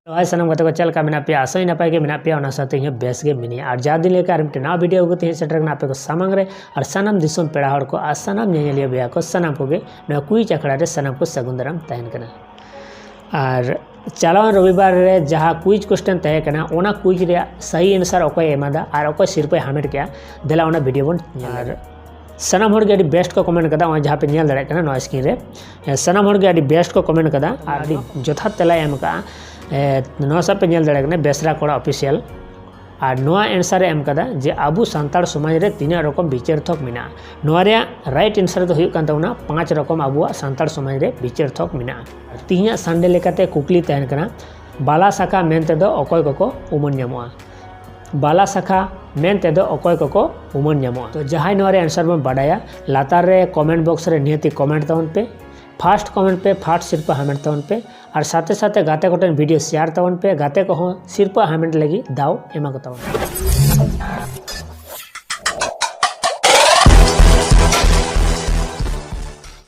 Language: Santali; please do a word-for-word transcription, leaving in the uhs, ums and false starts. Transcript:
ᱦᱳᱭ ᱥᱟᱱᱟᱢ ᱜᱟᱛᱮ ᱠᱚ, ᱪᱮᱫ ᱞᱮᱠᱟ ᱢᱮᱱᱟᱜ ᱯᱮᱭᱟ? ᱟᱥᱟᱭ ᱱᱟᱯᱟᱭ ᱜᱮ ᱢᱮᱱᱟᱜ ᱯᱮᱭᱟ, ᱚᱱᱟ ᱥᱟᱶᱛᱮ ᱤᱧ ᱦᱚᱸ ᱵᱮᱥ ᱜᱮ ᱢᱤᱱᱟᱹᱧᱟ᱾ ᱟᱨ ᱡᱟᱣ ᱫᱤᱱ ᱞᱮᱠᱟ ᱟᱨ ᱢᱤᱫᱴᱮᱱ ᱱᱟᱣᱟ ᱵᱷᱤᱰᱤᱭᱳ ᱟᱹᱜᱩ ᱠᱟᱛᱮ ᱦᱮᱡ ᱥᱮᱴᱮᱨ ᱠᱟᱱᱟ ᱟᱯᱮ ᱠᱚ ᱥᱟᱢᱟᱝ ᱨᱮ᱾ ᱟᱨ ᱥᱟᱱᱟᱢ ᱫᱤᱥᱚᱢ ᱯᱮᱲᱟ ᱦᱚᱲ ᱠᱚ ᱟᱨ ᱥᱟᱱᱟᱢ ᱧᱮᱧᱮᱞᱤᱭᱟᱹ ᱵᱚᱭᱦᱟ ᱠᱚ ᱥᱟᱱᱟᱢ ᱠᱚᱜᱮ ᱱᱚᱣᱟ ᱠᱩᱭᱤᱡᱽ ᱟᱠᱷᱲᱟ ᱨᱮ ᱥᱟᱱᱟᱢ ᱠᱚ ᱥᱟᱹᱜᱩᱱ ᱫᱟᱨᱟᱢ ᱛᱟᱦᱮᱱ ᱠᱟᱱᱟ᱾ ᱟᱨ ᱪᱟᱞᱟᱣᱮᱱ ᱨᱚᱵᱤᱵᱟᱨ ᱨᱮ ᱡᱟᱦᱟᱸ ᱠᱩᱭᱤᱡᱽ ᱠᱚᱥᱪᱮᱱ ᱛᱟᱦᱮᱸ ᱠᱟᱱᱟ, ᱚᱱᱟ ᱠᱩᱭᱤᱡᱽ ᱨᱮᱭᱟᱜ ᱥᱟᱹᱦᱤ ᱟᱱᱥᱟᱨ ᱚᱠᱚᱭ ᱮᱢᱟᱫᱟ ᱟᱨ ᱚᱠᱚᱭ ᱥᱤᱨᱯᱟᱹᱭ ᱦᱟᱢᱮᱴ ᱠᱮᱜᱼᱟ, ᱫᱮᱞᱟ ᱚᱱᱟ ᱵᱷᱤᱰᱤᱭᱳ ᱵᱚᱱ ᱧᱮᱞ ᱞᱮᱜᱮ᱾ ᱥᱟᱱᱟᱢ ᱦᱚᱲ ᱜᱮ ᱟᱹᱰᱤ ᱵᱮᱥᱴ ᱠᱚ ᱠᱚᱢᱮᱱᱴ ᱠᱟᱫᱟ, ᱱᱚᱜᱼᱚᱭ ᱡᱟᱦᱟᱸ ᱯᱮ ᱧᱮᱞ ᱫᱟᱲᱮᱭᱟᱜ ᱠᱟᱱᱟ ᱱᱚᱣᱟ ᱥᱠᱨᱤᱱ ᱨᱮ᱾ ᱮ, ᱥᱟᱱᱟᱢ ᱦᱚᱲ ᱜᱮ ᱟᱹᱰᱤ ᱵᱮᱥᱴ ᱠᱚ ᱠᱚᱢᱮᱱᱴ ᱠᱟᱫᱟ ᱟᱨ ᱟᱹᱰᱤ ᱡᱚᱛᱷᱟᱛ ᱛᱮᱞᱟᱭ ᱮᱢ ᱠᱟᱜᱼᱟ᱾ ᱮ, ᱱᱚᱣᱟ ᱥᱟᱶ ᱯᱮ ᱧᱮᱞ ᱫᱟᱲᱮᱭᱟᱜ ᱠᱟᱱᱟ ᱵᱮᱥᱨᱟ ᱠᱚᱲᱟ ᱚᱯᱷᱤᱥᱤᱭᱟᱞ᱾ ᱟᱨ ᱱᱚᱣᱟ ᱟᱱᱥᱟᱨ ᱮ ᱮᱢ ᱠᱟᱫᱟ ᱡᱮ ᱟᱵᱚ ᱥᱟᱱᱛᱟᱲ ᱥᱚᱢᱟᱡᱽ ᱨᱮ ᱛᱤᱱᱟᱹᱜ ᱨᱚᱠᱚᱢ ᱵᱤᱪᱟᱹᱨ ᱛᱷᱚᱠ ᱢᱮᱱᱟᱜᱼᱟ᱾ ᱱᱚᱣᱟ ᱨᱮᱭᱟᱜ ᱨᱟᱭᱤᱴ ᱟᱱᱥᱟᱨ ᱫᱚ ᱦᱩᱭᱩᱜ ᱠᱟᱱ ᱛᱟᱵᱚᱱᱟ ᱯᱟᱸᱪ ᱨᱚᱠᱚᱢ ᱟᱵᱚᱣᱟᱜ ᱥᱟᱱᱛᱟᱲ ᱥᱚᱢᱟᱡᱽ ᱨᱮ ᱵᱤᱪᱟᱹᱨ ᱛᱷᱚᱠ ᱢᱮᱱᱟᱜᱼᱟ᱾ ᱟᱨ ᱛᱤᱦᱤᱧᱟᱜ ᱥᱟᱱᱰᱮ ᱞᱮᱠᱟᱛᱮ ᱠᱩᱠᱞᱤ ᱛᱟᱦᱮᱱ ᱠᱟᱱᱟ, ᱵᱟᱞᱟ ᱥᱟᱠᱷᱟ ᱢᱮᱱ ᱛᱮᱫᱚ ᱚᱠᱚᱭ ᱠᱚᱠᱚ ᱩᱢᱟᱹᱱ ᱧᱟᱢᱚᱜᱼᱟ? ᱵᱟᱞᱟ ᱥᱟᱠᱷᱟ ᱢᱮᱱ ᱛᱮᱫᱚ ᱚᱠᱚᱭ ᱠᱚᱠᱚ ᱩᱢᱟᱹᱱ ᱧᱟᱢᱚᱜᱼᱟ? ᱛᱚ ᱡᱟᱦᱟᱸᱭ ᱱᱚᱣᱟ ᱨᱮ ᱟᱱᱥᱟᱨ ᱵᱚᱱ ᱵᱟᱰᱟᱭᱟ, ᱞᱟᱛᱟᱨ ᱨᱮ ᱠᱚᱢᱮᱱᱴ ᱵᱚᱠᱥ ᱨᱮ ᱱᱤᱦᱟᱹᱛᱤ ᱠᱚᱢᱮᱱᱴ ᱛᱟᱵᱚᱱ ᱯᱮ, ᱯᱷᱟᱥᱴ ᱠᱚᱢᱮᱱᱴ ᱯᱮ, ᱯᱷᱟᱥᱴ ᱥᱤᱨᱯᱟᱹ ᱦᱟᱢᱮᱴ ᱛᱟᱵᱚᱱ ᱯᱮ, ᱟᱨ ᱥᱟᱛᱮ ᱥᱟᱛᱮ ᱜᱟᱛᱮ ᱠᱚᱴᱷᱮᱱ ᱵᱷᱤᱰᱤᱭᱳ ᱥᱮᱭᱟᱨ ᱛᱟᱵᱚᱱ ᱯᱮ, ᱜᱟᱛᱮ ᱠᱚᱦᱚᱸ ᱥᱤᱨᱯᱟᱹ ᱦᱟᱢᱮᱴ ᱞᱟᱹᱜᱤᱫ ᱫᱟᱣ ᱮᱢᱟ ᱠᱚ ᱛᱟᱵᱚᱱ ᱯᱮ᱾